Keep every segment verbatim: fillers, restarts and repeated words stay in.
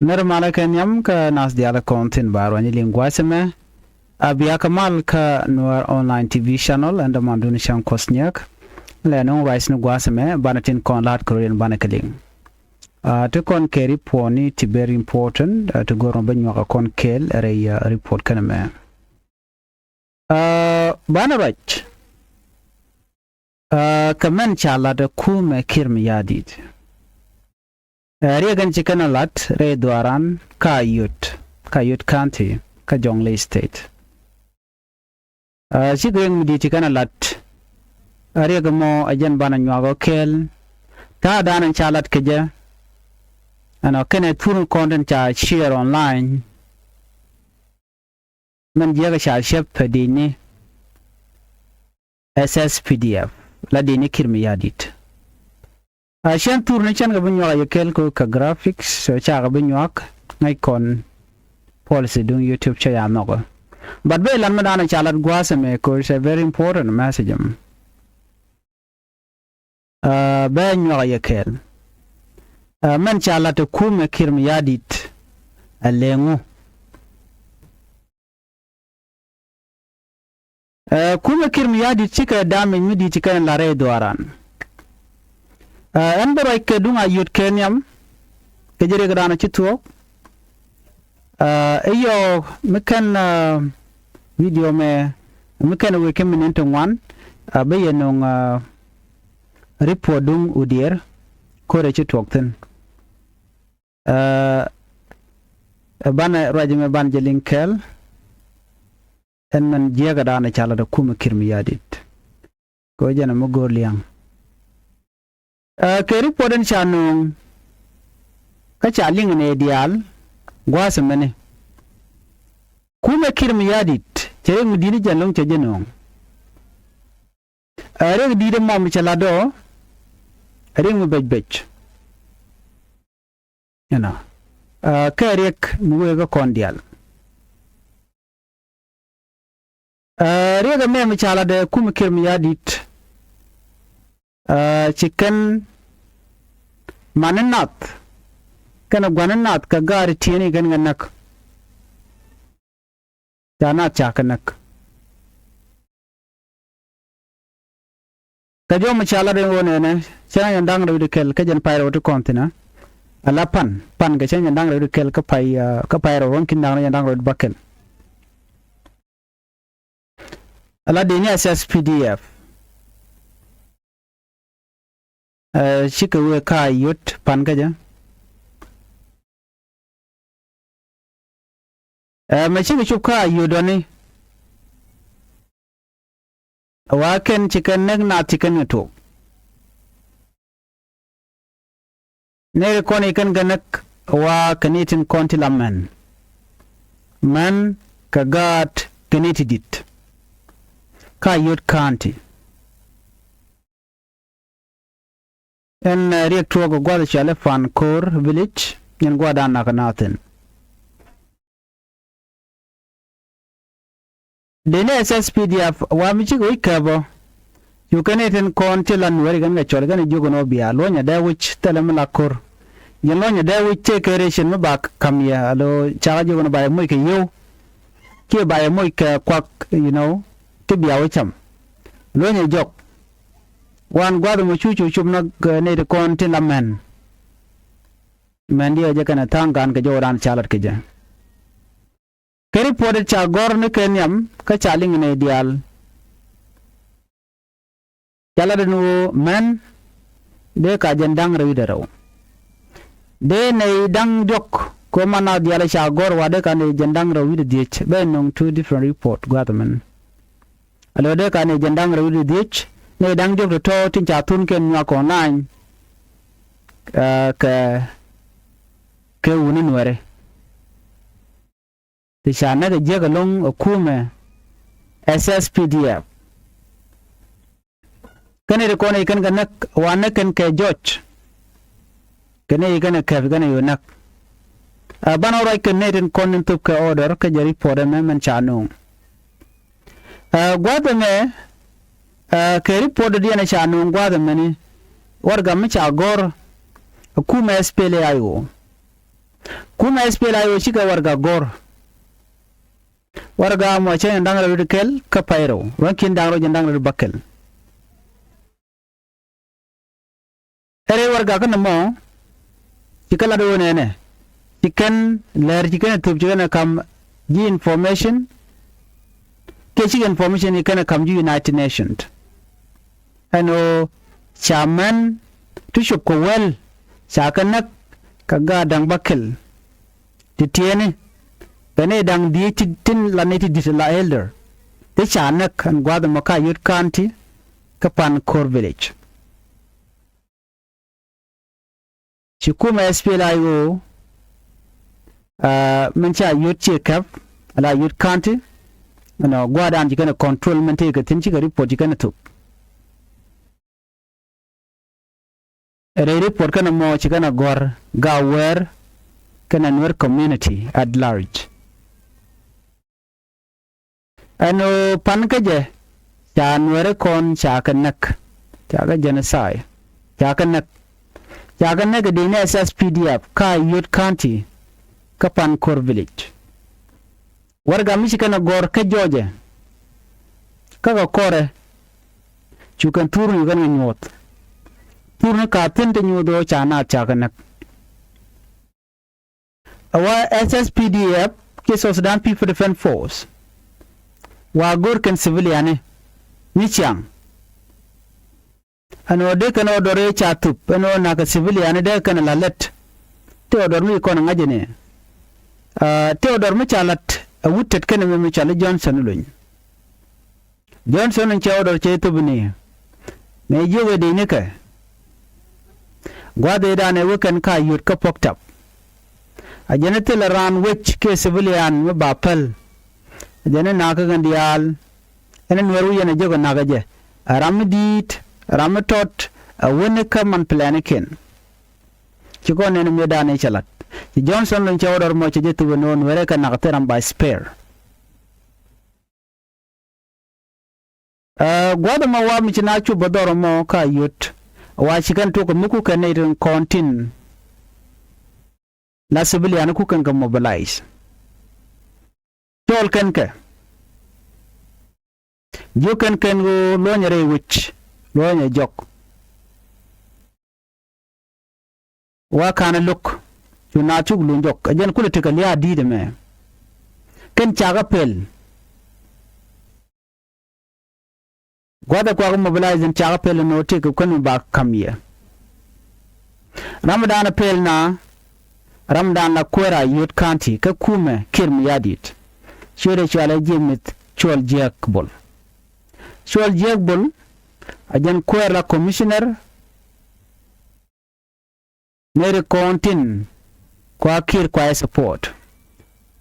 Nɛr malä kɛ nhiam kä nath diaal kɔn thi̱n ba ruany liŋ gua̱a̱th ɛmɛ. A bia kɛ mal kä Nuɛr Online T V channel, ɛn dämandun Cäŋ Kuɔth Nyiɛk. Lɛ nuŋ ruac ni gua̱a̱th ɛmɛ banɛ tin kɔn la̱t kɛ rɔ̱diɛn banɛ kɛ liŋ. A ti kɔn kɛ report ni ti very important, a ti go̱r mɔ bä nyuak a kɔn kɛɛl rɛy, a, report kɛn ɛmɛ. A, banɛ ruac. A, kɛ mɛn ca lat ɛ kumɛ Kiir Mayardit. Ɛ, riɛk ɛn ci kɛn ɛ lat rɛy dhuaaran ka Ayod, ka Ayod County, ka Jonglei State. Ɛ, cikɛ riɛk mi di̱i̱t ci kɛn ɛ lat. Ɛ, riɛk ɛmɔ ɛ jɛn banɛ nyuak ɔ kɛɛl. Ta̱a̱ da̱a̱n ɛn ca lat kɛ jɛ. Ɛnɔ kɛnɛ thur kɔn tin ca share online. Mɛn jiäkä ca cäp pɛ di̱i̱ni S S P D F la di̱i̱ni Kiir Mayardit. A cɛn thurni cɛn kɛ bi nyuak a yɛ kɛl ko kɛ graphics, so cakɛ bi nyuak ŋäc kɔn policy duŋ YouTube cɛ ya nhɔkä. But bɛ lat mi da̱a̱n ca lat gua̱a̱th ɛmɛ ko it's a very important message ɛmɛ. Ɛ, bɛ nyuak a yɛ kɛɛl. Ɛ, mɛn ca lat ɛ kumɛ Kiir Mayardit ɛ leŋu. Ɛ, kumɛ Kiir Mayardit cikɛ damage mi di̱i̱t ci kɛn ɛ lat rɛy dhuaaran. Ɛ, ɛn bä ruac kɛ duŋ Ayod kɛ nhiam kɛ jɛ riɛk da̱a̱n ci thuɔɔk. Ɛ, iyɔ mi kɛn, ɛ, video mɛ mi kɛn wee kɛ mi nin ti ŋuan, ɛ, bä yɛ nuŋ, ɛ, report duŋ Udiɛɛr ko̱rɛ ci tuɔk thi̱n. Ɛ, ɛ, banɛ ruac mɛ ban jɛ liŋ kɛɛl. Ɛn mɛn jiäkä da̱a̱n ca lat ɛ kumɛ Kiir Mayardit. Kɛ jɛn ɛ mi go̱o̱r lia̱ŋ. Ɛ, kɛ report ɛn ca nööŋ kä ca liŋ nɛ diaal gua̱a̱th ɛmɛni. Kumɛ Kiir Mayardit cɛ riɛk mi di̱i̱t jɛn lo̱ŋ cɛ jɛ nööŋ. Ɛ, riɛk di̱i̱t ɛmɔ mi cɛ lat ɔ ɛ riɛk mi bɛc bɛc. Ɛnɔ, ɛ, kɛ riɛk mi wee kä kɔn diaal. Ɛ, riɛk ɛmɛ mi ca lat ɛ kumɛ Kiir Mayardit. Ɛ, ci kɛn mani nath kɛnɛ gua̱ni nath kɛ gaari tiɛni kɛn kɛ näk. Ca nath ca kɛ näk. Kɛ jɔm ca lat in wä nɛnɛ cɛ na jɛn da̱ŋ rɛw di kɛl kä jɛn pay rɛw ti kɔn thinɛ. Ala pan pan kɛ cɛ jɛn da̱ŋ rɛw di kɛl kä pay, ɛ, kä pay rɛw ruɔ̱n kin da̱ŋ rɛw jɛn da̱ŋ rɛw di bäkɛl. Ala dee ni a S S P D F. Ɛ, cikɛ wee ka Ayod pan kä jɛ. Ɛ, mɛ cikɛ cop ka Ayod ɔni. Wa kɛn ci kɛn näk nath ci kɛn kɛ tuɔk. Nɛy ti kɔn i̱ kɛn kɛ näk wa kɛ ni tin kɔn ti la mɛn. Mɛn kɛ gaat kɛ ni ti di̱t. Ka Ayod County. Ɛn, ɛ, riɛk tuɔɔk gua̱th cɔalɛ Pan Ko̱r Village, nyɛn gua̱dan nak nath thi̱n. Dee ni S S P D F wa mi cikɛ wi̱c käp ɔ. Cu kɛn i̱ tin kɔn ti la Nuɛri kɛn kɛ cɔl kɛn i̱ jiök ɛn ɔ bia luɔ̱nyɛ dee wi̱c thilɛ mi la ko̱r. Yɛn luɔ̱nyɛ dee wi̱c tëë kɛ rɛy cin mi ba ka̱m yɛ alo cakɛ jiök ɛn ɔ ba yɛ moc kɛ yio̱w. Kiɛ ba yɛ moc kɛ kuak, you know, ti bia wä cam. Luɔ̱nyɛ jɔk. Wan gua̱th mɔ cu cu cop nak, ɛ, nɛy ti kɔn tin la mɛn. Mɛn diɛ jɛ kɛnɛ tha̱a̱ŋ gan kɛ jɔwdan ca lat kɛ jɛ. Kɛ report ca gɔ̱r ni kɛ nhiam kä ca liŋ nɛy diaal. Ca lat ni ɣöö mɛn dee ka jɛn da̱ŋ rɛw wi̱cdɛ rɛw. Dee nɛy da̱ŋ diɔ̱k kɛ ɣöö man na diaal ca gɔ̱r wa dee ka nɛy jɛn da̱ŋ rɛw wi̱cdɛ dhiec. Bɛ nöŋ two different report gua̱th mɛn. Alo dee ka nɛy jɛn da̱ŋ rɛw wi̱cdɛ dhiec, nɛy da̱ŋ diɔ̱k tɔ̱tɔ̱ tin ca thun kɛn nyuak online. Ɛ, kɛ, kɛ wuni Nuɛri. Ti ca näk ɛ jiäk ɛlɔ̱ŋ ɛ kumɛ S S P D F. Kɛn i̱ ti kɔn i̱ kɛn kɛ näk wa näk kɛn kɛ jɔc. Kɛn i̱ kɛn ɛ kɛp kɛn i̱ yo̱ näk. Ɛ, banɛ ruac kɛn nɛy tin kɔn in thop kɛ order kä jɛ report ɛmɛ mɛn ca no̱o̱ŋ. Ɛ, gua̱th ɛmɛ, ɛ, kɛ report diɛn ɛ ca no̱o̱ŋ gua̱th ɛmɛni. Warɛgak mi ca gɔ̱r ɛ kumɛ S P L A I O. Kumɛ S P L A I O cikɛ warɛga gɔ̱r. Warɛga mɔ cɛ ni da̱ŋ rɛw kɛl kä pay rɛw, ruac kiɛn da̱ŋ rɛw jɛn da̱ŋ rɛw bäkɛl. Ɛ rɛy warɛga kä nɔmɔ ci kɛ lat ɣöö nɛnɛ ci kɛn lɛr ci kɛn ɛ thöp ci kɛn ɛ ka̱m ji̱ information. Kiɛ cikɛ information ci kɛn ɛ ka̱m ji̱ United Nations. Ɛn ɣöö ca män ti cop kɛ wäl ca kɛ näk kɛ gaat da̱ŋ bäkɛl. Ti tiɛɛni kɛ nɛy da̱ŋ di̱i̱t tin la nɛy ti di̱t la elder ti ca näk ɛn gua̱a̱th ɛmɔ kä Ayod County kä Pankor Village. Ci kumɛ S P L A I O min ca Ayod ciɛ käp ala Ayod County. Ɛnɔ gua̱a̱th dan ci kɛn ɛ control min tëëkɛ thi̱n cikɛ report ci kɛn ɛ thop. Rɛy report kɛn ɛmɔ ci kɛn ɛ gɔ̱r Gawɛr kɛnɛ Nuer community at large. Ɛn ɣöö pan kä jɛ ca Nuɛri kɔn ca kɛ näk, ca kɛ genocide, ca kɛ näk, ca kɛ näk ɛ dee ni S S P D F kä Ayod County kä Pankor Village. Warɛga mi ci kɛn ɛ gɔ̱r kä jɔɔcɛ kä kɛ kɔrɛ cu kɛn thurni kɛn kɛ nyuɔ̱th. Thurni ka thi̱n te nyuɔ̱th ɣöö ca naath ca kɛ näk. Ɛ wa S S P D F kiɛ South Sudan People Defense Force wa go̱r kɛn civiliani ni ciaŋ. Ɛn ɣöö dee kɛn ɣöö dɔr ëë ca thup ɛn ɣöö na̱kɛ civiliani dee kɛn ɛ la lät. Tëë ɣöö dɔr mi ci kɔn ɛ ŋa̱c ɛn ëë tëë ɣöö dɔr mi ca la̱t ɛ wut tet kɛn ɛmɛ mi cɔal i̱ Johnson Olony. Johnson in cɛ ɣöö dɔr cɛ thup ni mëë jiök ëë dee nikɛ gua̱a̱th ëëdan ëë wek kɛn ka Ayod kä Pɔktap. A jɛn i̱ thilɛ raan wec kiɛ civilian mi ba päl. A jɛn i̱ na̱k kä kɛn diaal ɛn i̱ Nuɛr wi̱c ɛn a jiök ɛ na̱k ɛ jɛ ɛ ram mi di̱i̱t, ram mi tɔt ɛ wäni kä man plɛnikiɛn. Ci kɔn nɛn mëëdan ëë cɛ la̱t ci Johnson Olony cɛ ɣöö dɔr mɔ cɛ jɛ thup ɛn ɣöö Nuɛrɛ kɛ na̱k thil ram ba spare. Ɛ gua̱th ɛmɔ wa mi ci na cop bä dhɔr ɛmɔ kä Ayod wa ci kɛn tuɔk ɛ mi kukɛ nɛy tin kɔn tin la civilian kukɛn kɛ mobilize. Cɔɔl kɛn kɛ jiök kɛn kɛn ɣöö luɔ̱nyɛ rɛy wec luɔ̱nyɛ jɔk. Wa ka̱n ɛ lo̱k cu na cuk luny jɔk ɛ jɛn kulɛ tekɛ lia̱a̱ di̱i̱t ɛmɛ. Kɛn cakä pɛl gua̱th ɛ kuak mobilizing cakä pɛl ɛn ɣöö tekɛ kuän mi ba ka̱m yɛ. Ramdan ɛ pɛl na ramdan la kuäär Ayod County kä kumɛ Kiir Mayardit. Ciötdɛ cɔalɛ Jiɛk Mith Cuɔl Jiɛk Bol. Cuɔl Jiɛk Bol a jɛn kuäär la commissioner. Neri kɔn tin kua Kiir kua ɛ support.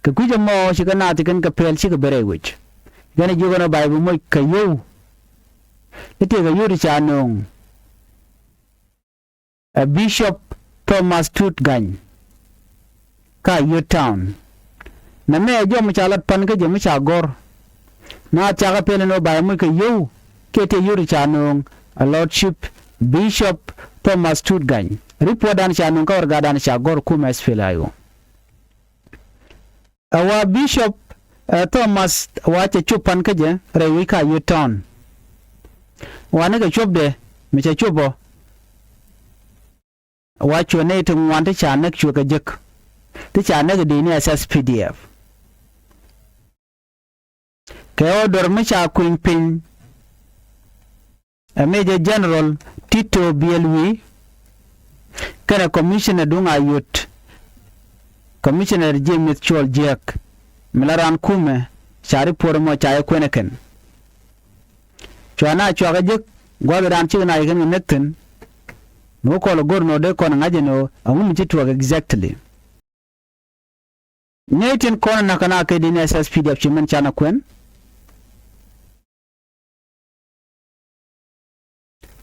Kɛ kui̱c ɛmɔ cikɛ naath ti kɛn kɛ pɛl cikɛ ben rɛy wec. Kɛn jiök ɛn ɣöö ba bi moc kɛ yio̱w. I̱ tëëkɛ yio̱w ti ca nööŋ ɛ Bishop Thomas Tut Gany kä Ayod Town. Nɛmɛ ɛ jɔm ca lat pan kä jɛ mi ca gɔ̱r. Naath cakä pɛl ɛn ɣöö ba ɛ moc kɛ yio̱w kiɛ tëë yio̱w ti ca nööŋ ɛ Lordship Bishop Thomas Tut Gany. Report dan ca nööŋ kä warɛgadan ca gɔ̱r kumɛ S P L A I O. Ɛ wa Bishop ɛ Thomas wa cɛ cop pan kä jɛ rɛy wec kä Ayod Town. Wa nikɛ copdɛ mi cɛ cop ɔ wa cuɛ nɛy ti ŋuan ti ca näk cuɛ kɛ jek ti ca näk ɛ dee ni S S P D F. Kɛ ɣöö dɔr mi ca kui̱ny piny ɛ Major General Tito Biɛl Wi̱i̱ kɛnɛ commissioner duŋ Ayod, commissioner Jiɛk Mith Cuɔl Jiɛk mi la raan kumɛ ca report ɛmɔ ca jɛ kuɛn ɛ kɛn. Cua na cuakä jek gua̱th raan cikɛ na yɛ kɛn kɛ näk thi̱n. Mi wä kɔl ɛ go̱r nɔ dee kɔn ɛ ŋa̱c ɛn ɣöö ɛŋu mi ci tuɔɔk exactly. Nɛy tin kɔn ɛ na̱k kɛ na kɛ dee ni S S P D F ci mɛn canɛ kuɛn.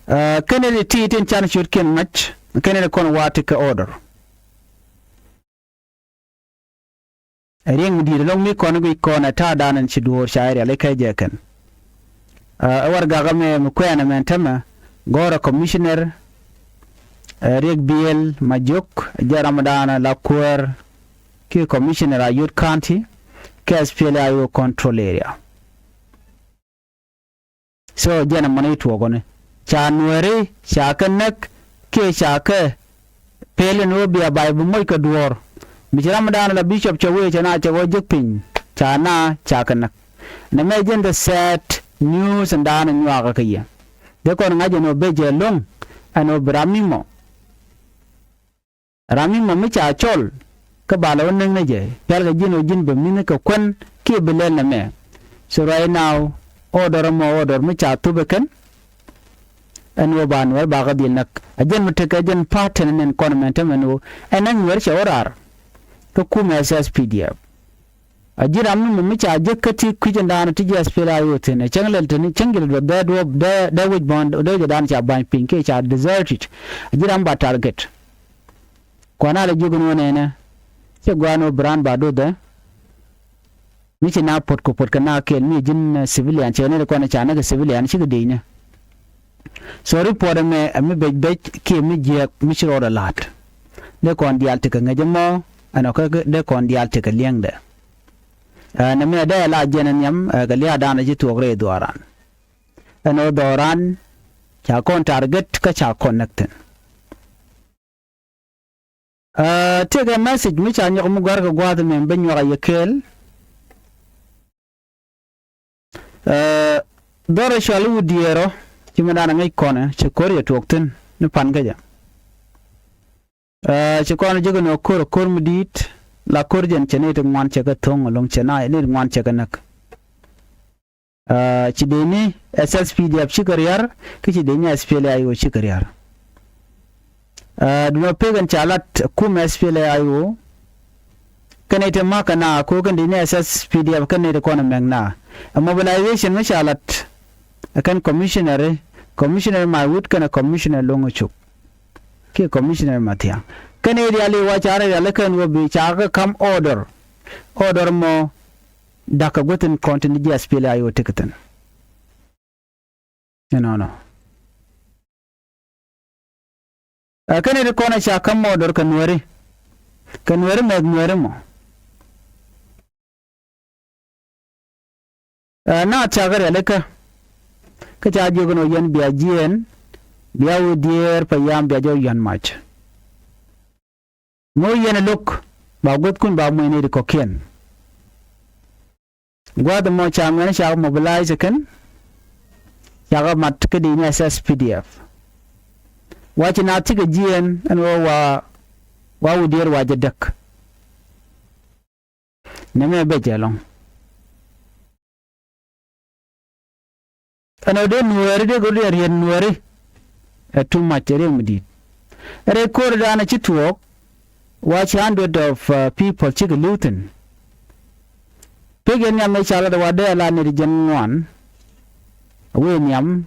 Ɛ kɛn ɛ ti tin canɛ ciötkiɛn ŋa̱c kɛn ɛ kɔn wa ti kɛ order. Ɛ riɛŋ mi di̱i̱t ɛlɔ̱ŋ mi kɔn guic kɔn ɛ ta̱a̱ da̱a̱n ɛn ci duɔ̱ɔ̱r ca ɛ rial i̱ kɛ jɛ kɛn. Ɛ warɛgak ɛmɛ mi kuɛɛn ɛmɛn tämɛ gɔ̱rɛ commissioner ɛ Riek Biɛl Majök jɛ ramdan la kuäär kiɛ commissioner Ayod County, kiɛ S P L A I O control area. So jɛn ɛmɔ ni tuɔɔkɔni ca Nuɛri ca kɛ näk kiɛ ca kɛ pel ɛn ɣöö bia ba̱a̱c bi moc kɛ duɔ̱ɔ̱r. Mi ci ramdan la bishop cɛ wee cɛ na cɛ ɣöö jek piny ca na ca kɛ näk. Nɛmɛ jɛn the sad news ɛn daanɔ nyuakä kä yɛ. Dee kɔn ŋa̱c ɛn ɣöö ben jɛ lo̱ŋ ɛn ɣöö bi ram ni mɔ. Ram mi mɔ mi ca cɔl kä ba lɛ wä näk ni jɛ pɛl kɛ ji̱n ɔ ji̱n bɛ mi̱n kɛ kuän kiɛ bi lɛl nɛmɛ. So right now, order mɔ order mi ca thup ɛ kɛn. Ɛn wä ba Nuɛr ba kä dhil näk a jɛn mi tekɛ jɛn pa̱a̱t tɛn nɛn kɔn mɛn tämɛ ni wä ɛn näk Nuɛr cɛ wä raar. Kä kumɛ S S P D F. A ji̱ ram ni mɔ mi ca jek kä ti kui̱c ɛn daanɔ ti ji̱ S P L A I O thi̱n ɛ cäŋ lɛl teni cäŋ jil duɔth dee duɔp dee dee wi̱c bɔn dee wi̱c ɛ daan ca ba̱ny piny kiɛ ca deserted. A ji̱ ram ba target. Kuan a lɛ jiök ɛn ɣöö nɛnɛ cɛ gua̱a̱n ɣöö bi raan ba do̱thɛ. Mi ci na puɔ̱t kɛ puɔ̱t kɛ na kɛɛl mi ji̱n civilian cɛ nɛy ti kɔn ca näk civilian cikɛ dec ni. So report ɛmɛ ɛ mi bec bec kiɛ mi jiääk mi ci rɔɔdɛ la̱a̱t. Dee kɔn diaal tekɛ ŋäc ɛmɔ ɛn ɔ kä dee kɔn diaal tekɛ liɛŋdɛ. Ɛ nɛmɛ dee la jɛn ɛ nhiam ɛ kɛ lia̱a̱ daanɔ ci thuɔɔk rɛy dhuaaran. Ɛn ɣöö dhɔran ca kɔn target kä ca kɔn näk thi̱n. Ɛ tëëkɛ message mi ca nyɔk mi gɔ̱a̱rkɛ gua̱a̱th ɛmɛ ben nyuak a yɛ kɛɛl. Ɛ dhɔrɛ cɔal i̱ wut diëërɔ ci mi daanɔ ŋäc kɔnɛ cɛ ko̱r yɛ tuɔɔk thi̱n ni pan kä jɛ. Ɛ ci kɔn ji̱ kɛ ni ɣöö ko̱r ɛ ko̱r mi di̱i̱t la ko̱r jɛn cɛ ni ti ŋuan cɛ kɛ tho̱ŋ ɛlɔ̱ŋ cɛ na ni ti ŋuan cɛ kɛ näk. Ɛ ci dee ni S S P D F cikɛ riar kä ci dee ni S P L A I O cikɛ riar. Ɛ dunɔ pek ɛn ca lat kum S P L A I O kɛn iti ma̱kä na ko kɛn dee ni S S P D F kɛn iti kɔn ɛmɛk na. Ɛ mobilization mi ca lat ɛ kɛn commissioner, commissioner Maiwut kɛn ɛ commissioner Loŋ Cuk kiɛ commissioner Mathiaŋ. Kɛn iti ali wa ca rɛ rial kɛn wä bi ca kɛ kam order, order mɔ da̱k kɛ guäthin kɔn tin ji̱ S P L A I O tekɛ thi̱n. Ɛnɔnɔ. Ɛ kɛn iti kɔn ɛ ca käm mɔ dɔr kɛ Nuɛri. Kɛ Nuɛri mɛk Nuɛri mɔ. Ɛ naath ca kɛ rialikä. Kä ca jiök ɛn ɣöö yɛn bia jiɛɛn bia wä diëër pa yam bia jɔw yɔ̱a̱n mac. Ŋo̱o̱k yɛn ɛ lo̱k ba guäthkun ba muɔ̱c nɛy ti kɔ̱kiɛn. Gua̱a̱th ɛmɔ ca ŋuɛ̈ni ca mobilize kɛn. Ca kɛ mat kä dee ni S S P D F. Wa ci naath cikɛ jiɛɛn ɛn ɣöö wa wa wä diëër wa jɛ däk. Nɛmɛ bɛ jɛ lɔ̱ŋ. Ɛn ɣöö dee Nuääri dee go̱r dee riet Nuääri. Ɛ too much ɛ riek mi di̱i̱t. Ɛ rɛy ko̱r dan ɛ ci tuɔɔk. Wa ci hundred of people cikɛ li̱w thi̱n. Pek yɛn nhiam ëë ca lat ɛ wa dee ala nɛy ti jiɛn ŋuan. Wëë nhiam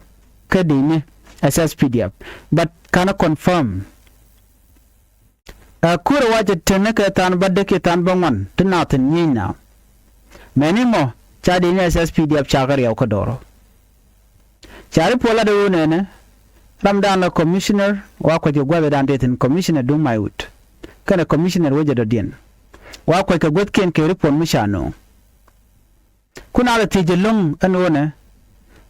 kä dee ni S S P D F. But can't confirm. Ɛ ko̱r ɛ wa cɛ teni kɛ than bädäk kiɛ than bäŋuan ti naath thi̱n nyieny na. Mɛni mɔ ca dee ni S S P D F ca kɛ riɛw kä do̱rɔ. Ca ri puɔl lat ɛ ɣöö nɛnɛ ramdan la commissioner wa kuec kɛ gua̱thdan tëë thi̱n commissioner duŋ Maiwut. Kɛnɛ commissioner wecɛ dɔ̱diɛn wa kuec kɛ guäthkiɛn kɛ ri puɔl mi ca no̱o̱ŋ. Kun a lɛ thiec ɛlɔ̱ŋ ɛn ɣöö nɛ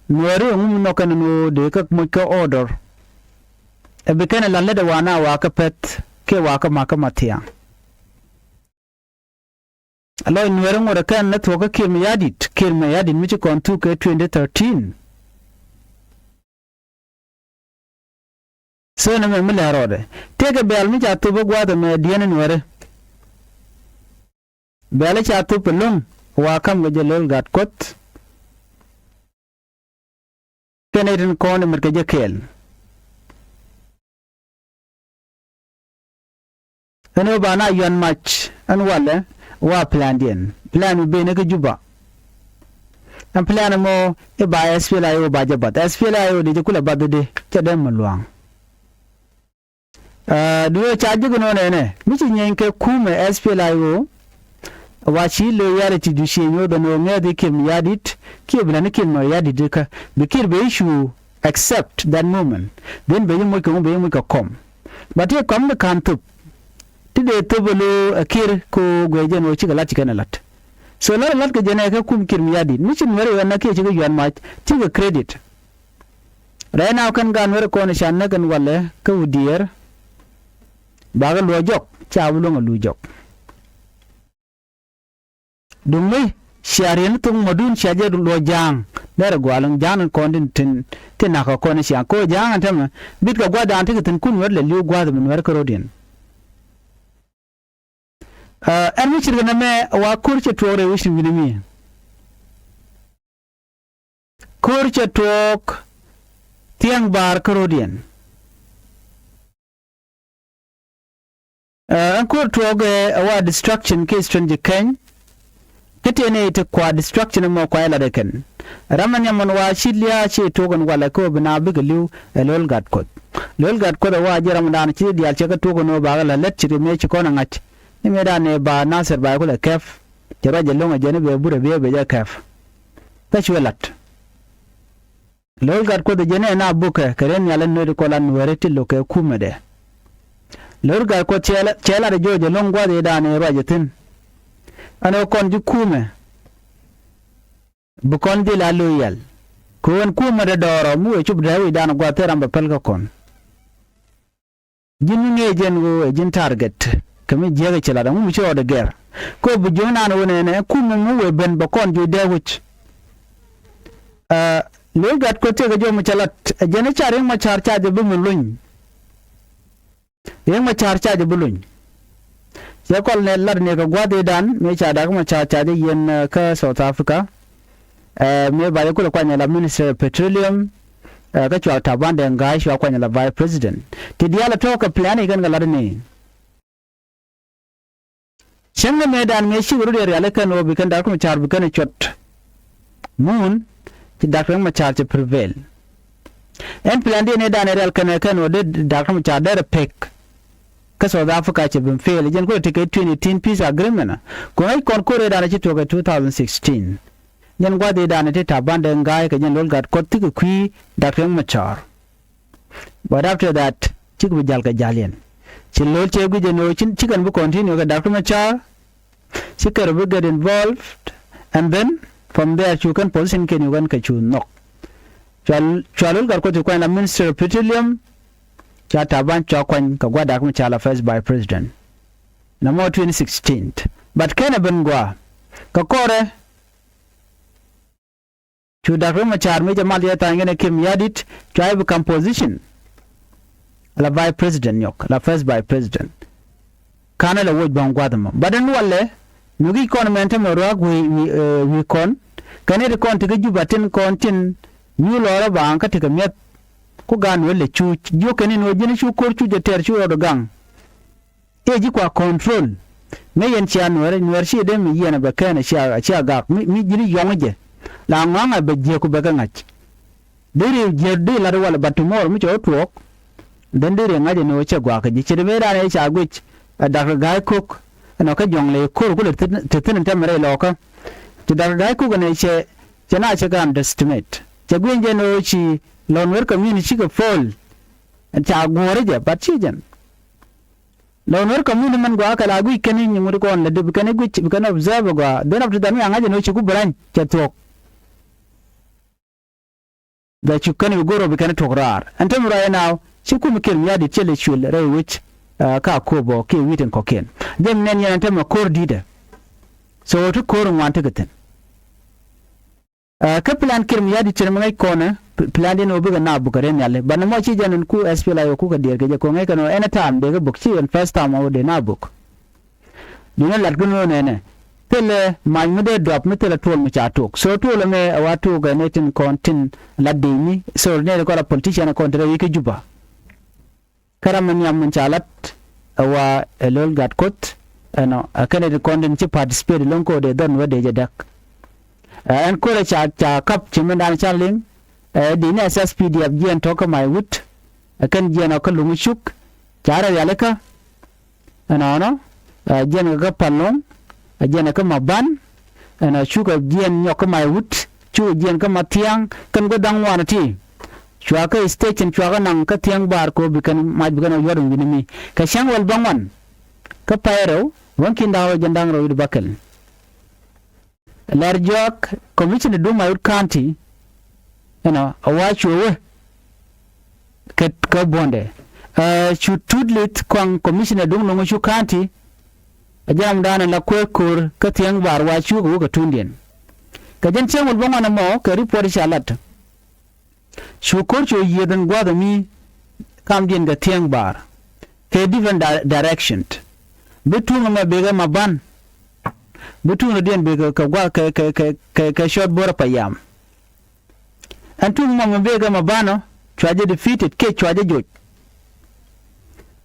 Nuääri ɛŋu mi nhɔk kɛn ɛn ɣöö dee kä moc kä order. Ɛ bi kɛn ɛ la̱t lät ɛ wa na wa kä pɛ̈th kiɛ wa kä ma̱k kä Mathiaŋ. A lɔc Nuääri ŋot ɛ kɛn ni thuɔ̱k kä Kiir Mayardit, Kiir Mayardit mi ci kɔn thuk kɛ twenty thirteen. So nɛmɛ mi lɛ rɔɔdɛ tëëkɛ bɛ̈ɛ̈l mi ca thop i̱ gua̱a̱th ɛmɛ diɛn in wärä. Bɛ̈ɛ̈l i̱ ca thop ɛlɔ̱ŋ wa ka̱m kɛ jɛ lo̱l Gat Kuɔth. Kɛn i̱ tin kɔn i̱ mɛt kɛ jɛ kɛɛl. Ɛn ɣöö ba na yuan mac ɛn walɛ wa plandiɛn. Plan mi ben kä Juba. Ɛn plan ɛmɔ i̱ ba S P L A I O ba jɛ bath. S P L A I O dee jɛ kulɛ bath dee cɛ dee mi lua̱a̱ŋ. Aa, duee ca ji̱ kɛ nɔ nɛnɛ mi ci nyieeny kɛ kumɛ S P L A I O. Wa ci loyalty du cieny ɣöö dhɔn ɣöö ŋɛ̈th i̱ Kiir Mayardit kiɛ bi lani Kiir Mayardit ikä bi Kiir bɛ i̱ cu accept that moment. Then bɛ ji̱ moc kɛ ŋu bɛ ji̱ moc kɛ kɔm. But i̱ kɔm ni ka̱n thop. Ti dee thöp ɛ lo̱o̱ ɛ Kiir kɛ ɣöö guiɛ jɛn ɣöö cikɛ la̱t ci kɛn ɛ la̱t. So la̱t ɛ la̱t kɛ jɛn ɛ kɛ kum Kiir Mayardit mi ci Nuɛr ɛ ɣän na kiɛ cikɛ yuan mac cikɛ credit. Rɛy na kɛn gaat Nuɛr kɔn ɛ ca näk ɛn walɛ kä Udiɛɛr. Bakɛ luɔc jɔk ca bi luäŋ ɛ luc jɔk. Duŋ mi cia riɛn thok madun cia jɛ luɔc ja̱a̱ŋ. Derɛ gua̱a̱l in ja̱a̱ŋ in kɔn tin tin tin nakä kɔn in cia ko ja̱a̱ŋ in tämɛ bit kɛ gua̱a̱th dan ti kɛ thi̱n kun Nuɛr lɛ li̱w gua̱a̱th mi Nuɛr kä ro̱diɛn. Ɛn mi cirkɛ nɛmɛ wa ko̱r cɛ tuɔɔk rɛy wi̱cin wi̱ni mi. Ko̱r cɛ tuɔɔk thia̱ŋ baar kä ro̱diɛn. Ɛn ko̱r tuɔɔk ɛ wa destruction kɛ strɛn ji̱ kɛny. Kä tëë nɛy ti kua destruction ɛmɔ kua jɛ lat ɛ kɛn. Ram ɛn nhiam ɛn wa ci lia̱a̱ ci tuɔɔk ɛn walɛ kä ɣöö bi na bikɛ li̱w ɛ Lo̱l Gatkuoth. Lo̱l Gatkuoth ɛ wa ji̱ ram dan ci diaal cɛ kä tuɔɔk ɛn ɣöö bakɛ la lät ce̱tkɛ mëë ci kɔn ɛ ŋa̱c. Ni mëë dan ɛ ba Nasir ba kulɛ kɛp. Cɛ ruac ɛlɔ̱ŋ ɛ jɛn i̱ bɛ burɛ biɛ bɛ jɛ kɛp. Kä cuɛ lat. Lo̱l Gatkuoth ɛ jɛn ɛ na bukɛ kɛ ren nhial in nööt kɔ la Nuɛɛri ti lo̱kɛ kumɛdɛ. Lo̱l Gatkuoth cɛ lat ɛ jɔɔc ɛlɔ̱ŋ gua̱th ëëdan ɛ ruac ɛ thi̱n. Ɛn ɣöö kɔn ji̱ kumɛ bi kɔn dhil a lo̱c yɛl. Kɛ ɣöö ɛn kumɛdɛ dɔɔrɔ mi wëë cup dääk wi̱cdan gua̱th thil ram bɛ päl kä kɔn. Ji̱n mi ŋi̱eec jɛn ɣöö ɛ ji̱n target kɛ mi jiäk ɛ cɛ lat ɛŋu mi ci rɔɔdɛ gɛr. Kɛ ɣöö bi jiöŋ naan ɣöö nɛnɛ kum mi mi wëë ben bɛ kɔn jiöc dee wi̱c. Lo̱l Gatkuoth tëëkɛ jɔw mi cɛ lat ɛ jɛn i̱ ca Riek Machar ca jɛ bi mi luny. Riek Machar ca jɛ bi luny. Cɛ kɔl nɛ lat ni kɛ gua̱th i̱dan mi ca Dak Machar ca jɛ yiɛn kä South Africa. Mëë ba jɛ kulɛ kuany ala Minister of Petroleum. Kä cua Taban Deng Gai cua kuany ala Vice President ti diaal a tɔ̱ kɛ plan ikɛn kɛ lat ni. Cäŋ ni mëëdan mëë cikɛ rut yɛ rial ikɛn ɣöö bi kɛn Dak Machar bi kɛn ɛ cuɔt. Mun ci Dak Machar cɛ prevail. Ɛn plan diɛn i̱dan ɛ rial kɛn ɛ kɛn ɣöö dee Dak Machar derɛ pek. Kä South Africa cɛ ben fail jɛn kulɛ tekɛ twenty eighteen peace agreement. Kɛ ŋäc kɔn ko̱r i̱dan ci tuɔk ɛ two thousand sixteen. Jɛn gua̱th i̱dan ɛ ti Taban Deng Gai kɛ jɛn Lo̱l Gatkuoth thikɛ kui̱ Dak Machar. But after that cikɛ bi ja̱l kɛ ja̱l yɛn. Ci Lo̱l cɛ guic ɛn ɣöö ci kɛn bi continue kɛ Dak Machar. Ci kɛn bi get involved and then from there cu kɛn position kɛn yu kɛn kɛ cu nhɔk. Cua Lo̱l Gatkuoth ci kuany la Minister of Petroleum. Ca Taban cua kuany kɛ gua̱ Dak Machar la First Vice President. Nɔmɔ twenty sixteen. But kɛn ɛ ben gua̱ kɛ kɔrɛ. Cu Dak Riek Machar mi jɛ mal jɛ tha̱a̱ny kɛnɛ Kiir Mayardit cua jɛ bi kam position. La Vice President nyɔk, la First Vice President. Ka̱n ɛ la woc ba̱ŋ gua̱th ɛmɔ. But ɛn walɛ mi gi̱c kɔn mɛn tämɛ ruaak wi̱i̱ wi̱i̱ kɔn. Kɛn ɛ ti kɔn ti kä Juba tin kɔn tin nyuur lɔɔrä ba̱a̱ŋ kä ti kɛ mi̱eth. Ku ga̱a̱n wee lɛ cuuc jiök kɛn in wee ji̱n cu ko̱r cuuc ɛ tɛr cu rɔɔd gaŋ. I̱ ji̱ kua control. Mëë yɛn cia Nuɛɛr, Nuɛɛr ci dee mi yiɛn a bɛ kɛn a cia, a cia gak. Mi, mi ji̱n yɔ̱ŋ jɛ. La ŋɔ̱a̱ŋ a bɛ jiäk ku bɛ kɛ ŋa̱c. Dee riw jiäk dee lat walɛ, but tomorrow mi cɛ wä tuɔɔk. Then dee riw ŋa̱c ɛn ɣöö cɛ gua̱a̱k kɛ ji̱. Ci dee mëë dan ɛ ca guic. Ɛ Dak Gai Kok. Ɛn ɔ kä jɔ̱ŋ lɛ ko̱r kulɛ te thi̱n, te thi̱n tɛmɛ rɛy lɔɔkä. Ci Dak Gai Kok ɛn ɛ cɛ, cɛ na cɛ kɛ underestimate. Cɛ guic jɛ ɛn ɣöö ci lɔ Nuɛɛr community cikɛ fool. Ɛn ca guɔ̱ɔ̱r jɛ, but ci jɛn. Lɔ Nuɛɛr community mɛn gɔaa kɛ la guic kɛn i̱ nyi ŋut kɔn lɛ di bi kɛn i̱ guic bi kɛn observe gɔaa. Then after that mi a ŋa̱c ɛn ɣöö ci ku bi rany cɛ thuɔ̱k. Bɛ cu kɛn i̱ go̱r ɔ bi kɛn i̱ tuɔ̱k raar. Ɛn tämɛ right now ci kum Kiir Mayardit cɛ lɛ cuël rɛy wec. Ka Akobo kiɛ wi̱i̱ tin kɔ̱kiɛn. Jɛ mi nɛn yɛn ɛn tämɛ ko̱r di̱tɛ. So ti ko̱r ŋuan tekɛ thi̱n. Kä plan Kiir Mayardit cɛ mi ŋäc kɔnɛ plan diɛn ɣöö bikɛ na bukɛ ren nhiali. But nɔmɔ ci jɛn ɛn ku S P L A I O ku kɛ diɛɛr kɛ jɛ kɛ ŋäc kɛn ɣöö any time dee kɛ buk ci ɛn first time ɣöö dee na buk. Duundɛ lat kä nöö nɛnɛ thilɛ mac mi dee drop mi thilɛ tuɔl mi ca tok. So tuɔl ɛmɛ ɛ wa tok ɛ nɛ tin kɔn tin lat dee mi so nɛ kɔn la politician kɔn ti rɛ wi̱i̱ kä Juba. Kä ram mi nhiam min ca lat ɛ wa ɛ Lo̱l Gatkuoth. Ɛnɔ ɛ kɛnɛ ti kɔn tin ci participate lo̱ŋ ko̱o̱t ɛ dhɔn wä dee jɛ däk. Ɛ ɛn ko̱o̱t ɛ ca ca kap ci min dan ca liŋ. Ɛ di ni S S P D F jiɛn tɔ̱ kä Maiwut. Ɛ kɛn jiɛn ɔ kä Luŋ Cuk ca rɛ rialikä. Ɛnɔnɔ ɛ jiɛn kɛ kä Paluŋ. Ɛ jiɛn kɛ kä Maban. Ɛn a cukɛ jiɛn nyɔk kä Maiwut, cukɛ jiɛn kä Mathiaŋ, kɛn gua̱th da̱ŋ ŋuan ti. Cua kä station cua kä naŋ kä thia̱ŋ bar kɛ ɣöö bi kɛn mac bi kɛn ɔ yuɔ̱t in wi̱ni mi. Kɛ cäŋ wäl bäŋuan. kä pay rɛw, ruɔ̱n ki̱n da̱ŋ rɛw jiɛn da̱ŋ rɛw wi̱cdɛ bäkɛl. Lɛr jɔak commissioner duŋ Mayut County, you know, a wa cuɛ wee kɛ, kɛ buɔ̱ndɛ. Ɛ, cu Tut Lith Kuaŋ commissioner duŋ Loŋ Cuk County, a jɛ ram da̱a̱n la kueer ko̱r kä Thiäŋ Baar wa cuk a wee kɛ tundiɛn. Kɛ jɛn cäŋ wul bä ŋuan ɛmɔ kɛ report ca lat. Cu ko̱r cu yiëëth ɛn gua̱a̱th ɛmi kamdiɛn kɛ Thiäŋ Baar kɛ different di-, direction. Bi tuŋ ɛmɛ bikɛ ma ban. Bi tuŋ rɔ̱diɛn bikɛ kɛ gua̱a̱th kɛ, kɛ, kɛ, kɛ, kɛ Cuɔt Bo̱rɛ Payam. Ɛn tuŋ ɛmɔ mi bikɛ ma ban ɔ, cua jɛ defeated kiɛ cua jɛ joc.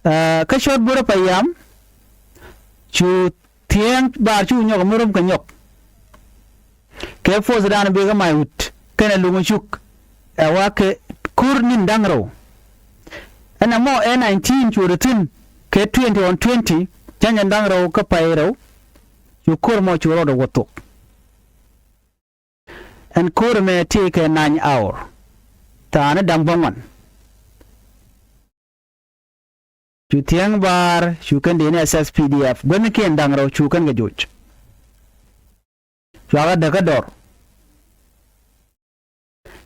Ɛ, kä Cuɔt Bo̱rɛ Payam, cu Thiäŋ Baar cu nyɔk mi rom kɛ nyɔk. Kɛ force dan bikɛ Mayut kɛnɛ Loŋ Cuk, ɛ wa kɛ ko̱r ni̱n da̱ŋ rɛw. Ɛn ɛmɔ ɛ nineteen cu rɔ thi̱n kɛ twenty on twenty, cäŋ ɛn da̱ŋ rɛw kä pay rɛw, cu ko̱r mɔ cu rɔɔdɛ wä thok. Ɛn ko̱r ɛmɛ tëëkɛ nine hour, thaani da̱ŋ bä ŋuan. Cu Thiäŋ Baar, cu kɛn dee ni S S P D F, guäthnikiɛn da̱ŋ rɛw cu kɛn kɛ joc. Cuakɛ däkä dɔr.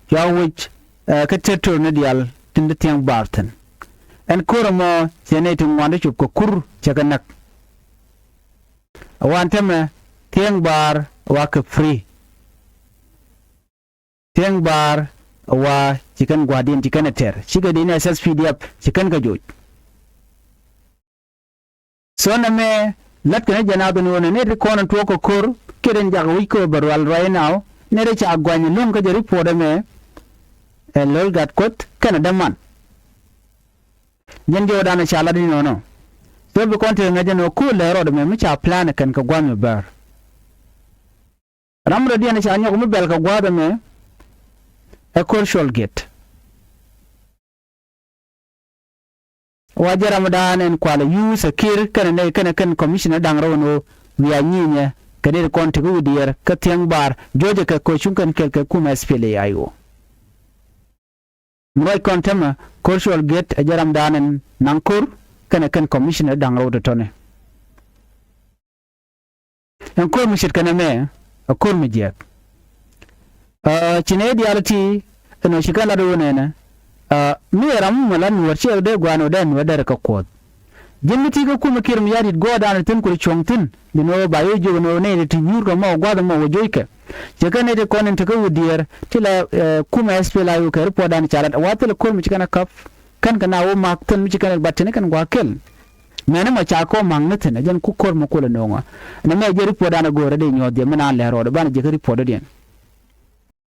Cuakɛ wec, ɛ, kä territory ni diaal tin te Thiäŋ Baar thi̱n. Ɛn ko̱r ɛmɔ cɛ nɛy ti ŋuan ti cop kɛ kur cɛ kɛ näk. A wan tämɛ Thiäŋ Baar wa kɛ free. Thiäŋ Baar wa ci kɛn gua̱diɛn ci kɛn ɛ tɛr. Cikɛ dee ni S S P D F ci kɛn kɛ joc. So nɛmɛ lät kɛn jɛ naath ni ɣöö nɛ nɛy ti kɔn in tuɔɔk kɛ ko̱r kiɛ tin jakä wi̱c kɛ ɣöö bɛ rual right now, nɛy ti ca guany lo̱ŋ kä jɛ report ɛmɛ, ɛ Lo̱l Gatkuoth kɛnɛ däman. Jɛn jɔwdan ca lat inɔnɔ. So bi kɔn tekɛ ŋäc jɛn ɣöö ko̱r lɛ rɔɔdɛ mɛ mi ca plan kɛn kɛ gua̱a̱th mi bäär. Ram rɔ̱diɛn ca nyɔk mi bɛl kɛ gua̱a̱th ɛmɛ ɛ Ko̱r Cuɔl Gɛt. Wa jɛ ramdan ɛn kualɛ yuuth ɛ kir kɛnɛ nɛy kɛnɛ kɛn commissioner da̱ŋ rɛw ɛn ɣöö wiaa nyinyɛ kɛ dee ti kɔn tekɛ wi̱diɛɛr kä Thiäŋ Baar juɔcɛ kɛ kɛ cuŋ kɛn kɛl kɛ kumɛ S P L A I O. Mi ruac kɔn tämɛ Ko̱r Cuɔl Gɛt ɛ jɛ ramdan ɛn naŋ ko̱r kɛnɛ kɛn commissioner da̱ŋ rɛw tɔ̱tɔ̱ni. Ɛn ko̱r mi ce̱tkɛ nɛmɛ ɛ ko̱r mi jiääk. Ɛ, ci nɛy diaal ti ɛn ɣöö ci kɛn lat ɣöö nɛnɛ, ɛ, mi ɛ ram mi lat nuɔ̱ɔ̱r ciɛ dee gua̱a̱n ɣöö dee nuɔ̱ɔ̱r derɛ kɛ kuɔth. Ji̱n mi ti kä kumɛ Kiir Mayardit guɔ̱ɔ̱rdan thi̱n kuri cuɔ̱ŋ thi̱n, ji̱n ɣöö ba yɛ jiök ɛn ɣöö nɛy ti nyuur kɛ mɔ gua̱th ɛmɔ wä jockɛ. Cɛ kɛn nɛy ti kɔn in tekä wi̱diɛɛr ti la, ɛ, kumɛ S P L A I O kɛ report dan ca lat wa thilɛ ko̱r mi ci kɛn a käp. Kɛn kɛ na wä ma̱k thil mi ci kɛn ɛ bat tini kɛn gua̱a̱k kɛl. Mɛni mɔ ca kɔ ma̱k ni thi̱n ɛ jɛn ku ko̱r mɔ kulɛ no̱o̱ŋɔ. Nɛmɛ jɛ report dan ɛ go̱o̱rɛ dee nyuɔ̱th jɛ mi naan lɛ rɔɔdɛ banɛ jɛ kä report dɔ̱diɛn.